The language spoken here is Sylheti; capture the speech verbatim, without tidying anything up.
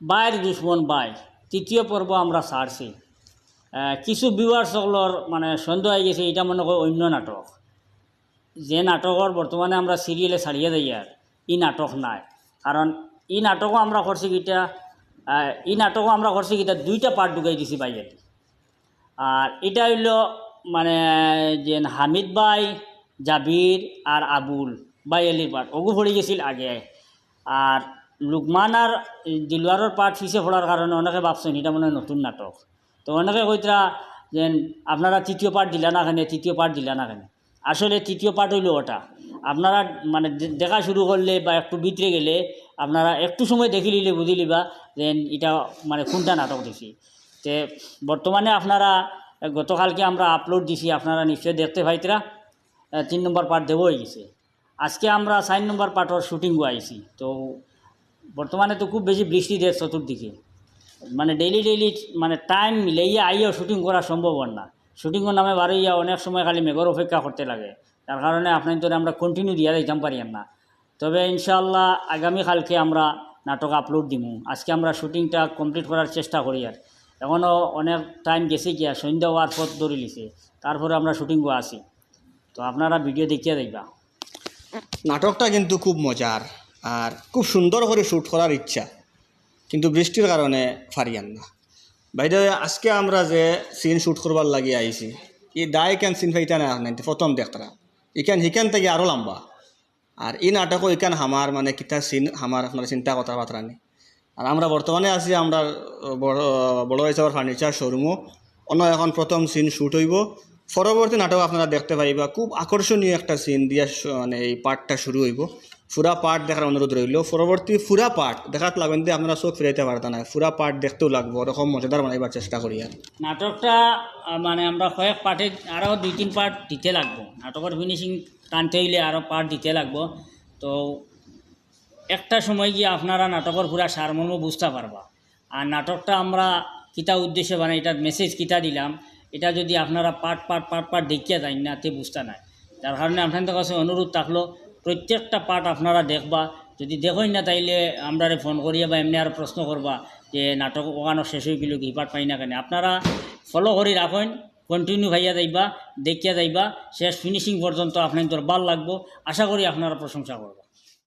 ভাইর দুশমন ভাই, তৃতীয় পর্ব আমরা ছাড়ছি। আহ, কিছু ভিউয়ার্স অকলর মানে সন্দেহ অই গেছে, ইটা মনে কয় অইন্য নাটক। যে নাটকর বর্তমানে আমরা সিরিয়ালে ছাড়িয়া যাইয়ার, ই নাটক নায়। কারণ ই নাটকও আমরা করছি কিতা, আহ, ই নাটকও আমরা করছি কিতা, দুইটা পার্ট ঢুকাই দিছি ভাইয়ালি। আর ইটা অইলো মানে যে হামিদ ভাই, জাবির আর আবুল, ভাইয়ালির পার্ট, অগু পড়ি গেছিল আগে। আর লুকমান আর দিলওয়ারর পার্ট পিছে পড়ার কারণে অনেকে ভাবছইন ইটা মনে অয় নতুন নাটক। তো অনেকে কইতরা যে আপনারা তৃতীয় পার্ট দিলা না কেনে, তৃতীয় পার্ট দিলা না কেনে। আসলে তৃতীয় পার্ট অইলো ওটা। আপনারা মানে দে-, দেখা শুরু করলে বা একটু ভিতরে গেলে আপনারা একটু সময় দেখিলিলে বুঝিলিবা যে ইটা মানে কুনটা নাটক দিছি। তে বর্তমানে আপনারা গতকালকে আমরা আপলোড দিছি, আপনারা নিশ্চয় দেখতে পাইতরা। আহ, তিন নম্বর পার্ট দেওয়া অই গেছে। আজকে আমরা চাইর নম্বর পার্টর শুটিংও আইছি। তো বর্তমানে তো খুব বেশি বৃষ্টি দের চতুর্দিকে, মানে ডেইলি ডেইলি মানে টাইম মিলাইয়া আইয়াও শুটিং করা সম্ভব অর না। শুটিংর নামে বারইয়া অনেক সময় খালি মেঘর অপেক্ষা করতে লাগে, যার কারণে আপনাইন্তরে আমরা কন্টিনিউ দিয়া যাইতাম পারিয়ার না। তবে ইনশাআল্লাহ আগামীকালকে আমরা নাটক আপলোড দিমু। আজকে আমরা শুটিংটা কমপ্লিট করার চেষ্টা করিয়ার, এখনও অনেক টাইম গেছে গিয়া, সন্ধ্যা অওয়ার পথ ধরিলিছে, তারপরে আমরা শুটিংও আছি। তো আপনারা ভিডিও দেখিয়া যাইবা। নাটকটা কিন্তু খুব মজার আর খুব সুন্দর করি শুট করার ইচ্ছা, কিন্তু বৃষ্টির কারণে পারিয়ার না। বাইরে আজকে আমরা যে সিন শুট করবার লাগি আইছি, ই দায় কেন সিন পাইতা না, আপনাইন্তে প্রথম দেখরা, ইখান হিখান থাকি আরও লম্বা। আর ই নাটকও ইখান আমার মানে কিতা সিন আমার আপনারা চিন্তা করতা পাররা নি। আর আমরা বর্তমানে আছি আমরা বড়, বড় হিসাবের ফার্নিচার শোরুমও, অনো এখন প্রথম সিন শুট অইবো। পরবর্তী নাটক আপনারা দেখতে পাইবা, খুব আকর্ষণীয় একটা সিন দিয়া শ-, মানে এই পার্টটা শুরু অইবো। পুরা পার্ট দেখার অনুরোধ রইলো। পরবর্তী পুরা পার্ট দেখাত লাগেন দে আপনারা চোখ ফিরাইতা পারতা না, পুরা পার্ট দেখতেও লাগবো, ওরকম মজাদার বানাইবার চেষ্টা করিয়ার। নাটকটা আহ, মানে আমরা কয়েক পার্টে আরও দুই তিন পার্ট দিতে লাগবো। নাটকর ফিনিশিং টানতে অইলে আরও পার্ট দিতে লাগবো। তো একটা সময় গিয়া আপনারা নাটকর পুরা সারমর্ম বুঝতা পারবা। আর নাটকটা আমরা কিতা উদ্দেশ্যে বানাই, ইটার মেসেজ কিতা দিলাম, ইটা যদি আপনারা পার্ট পার্ট পার্ট পার্ট দেখিয়া যাইন না, তে বুঝতা নায়। যার কারণে আপনাইন্তর কাছে অনুরোধ থাকলো, প্রত্যেকটা পার্ট আপনারা দেখবা। যদি দেখইন না, তাইলে আমরারে ফোন করিয়া বা এমনে আরও প্রশ্ন করবা যে নাটক অখানো শেষ অই গেলো কি, পার্ট পাই না কেনে। আপনারা ফলো করি রাখইন, কন্টিনিউ পাইয়া যাইবা, দেখিয়া যাইবা, শেষ ফিনিশিং পর্যন্ত আপনাইন্তর ভালা লাগবো। আশা করি আপনারা প্রশংসা করবা।